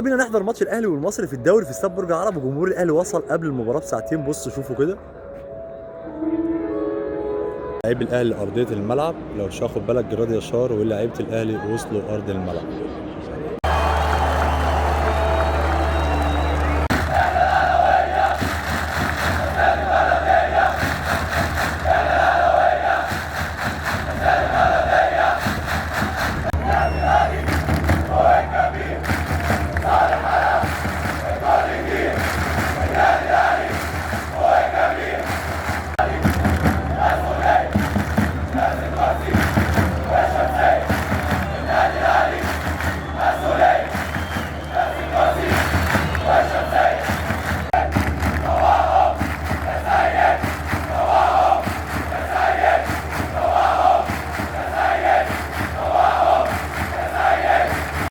بينا نحضر ماتش الاهلي والمصري في الدوري في استاد برج العرب، وجمهور الاهلي وصل قبل المباراة بساعتين. بصوا شوفوا كده لعيب الاهلي ارضية الملعب، لو مش واخد بالك جراد يشار ولاعيبه الاهلي وصلوا ارض الملعب.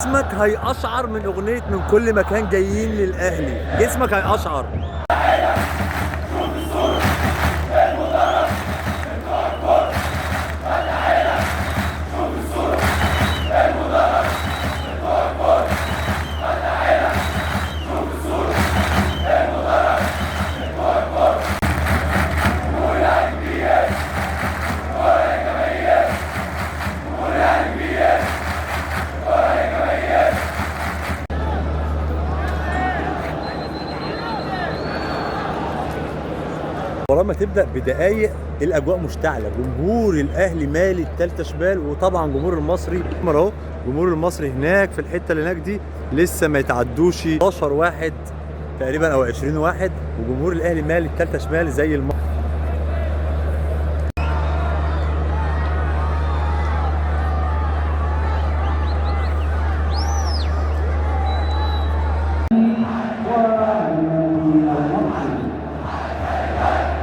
جسمك هيقشعر من اغنية من كل مكان جايين للاهلي، جسمك هيقشعر. المباراة ما تبدأ بدقايق الأجواء مشتعلة، جمهور الأهلي مالي التالتة شمال، وطبعا جمهور المصري أهو، جمهور المصري هناك في الحتة اللي هناك دي لسه ما يتعدوش 11 واحد تقريبا أو 20 واحد، وجمهور الأهلي مالي التالتة شمال زي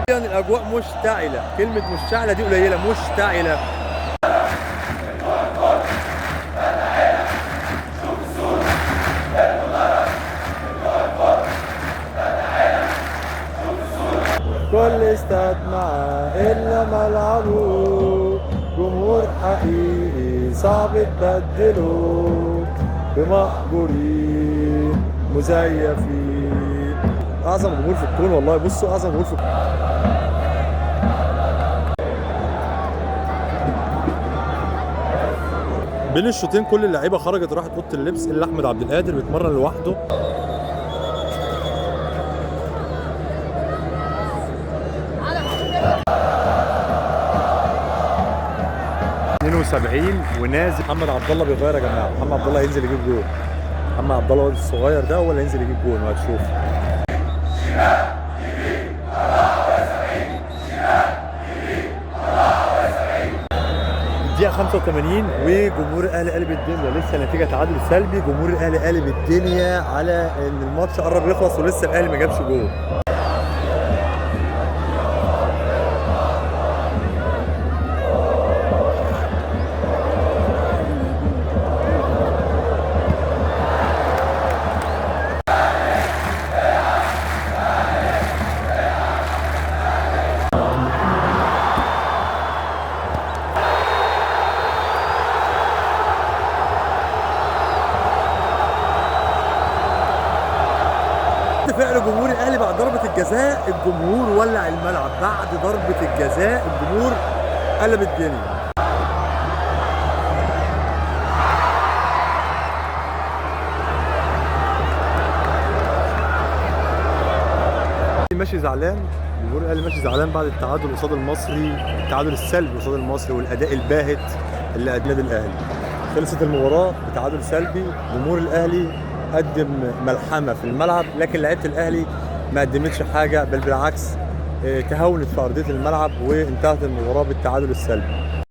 الأجواء مشتعلة، كلمة مشتعلة دي قليلة، مشتعلة. كل استاد معاه إلا ملعبه، جمهور حقيقي صعب تبدله، بمأجورين مزيفين. أعظم جمهور في الكون والله، بصوا أعظم جمهور في الكون. بين الشوطين كل اللعيبة خرجت راحت اوضة اللبس الا احمد عبد القادر بيتمرن لوحده. ...72 ونازل محمد عبد الله بيغير يا جماعة، محمد عبد الله هينزل يجيب جول. محمد عبد الله الصغير ده هو اللي هينزل يجيب جول وهتشوف. الدقيقة 85 وجمهور الاهلي قلب الدنيا، لسه نتيجة تعادل سلبي، جمهور الاهلي قلب الدنيا على ان الماتش قرب يخلص ولسه الاهلي ما جابش جول. فعل جمهور الاهلي بعد ضربه الجزاء، الجمهور ولع الملعب بعد ضربه الجزاء، الجمهور قلب الدنيا. ماشي زعلان، جمهور الاهلي ماشي زعلان بعد التعادل قصاد المصري، التعادل السلبي قصاد المصري والاداء الباهت اللي قدمه الاهلي. خلصت المباراة بتعادل سلبي، جمهور الاهلي قدم ملحمة في الملعب، لكن لعيبة الاهلي ما قدمتش حاجة، بل بالعكس تهاونت في ارضية الملعب وانتهت المباراة بالتعادل السلبي.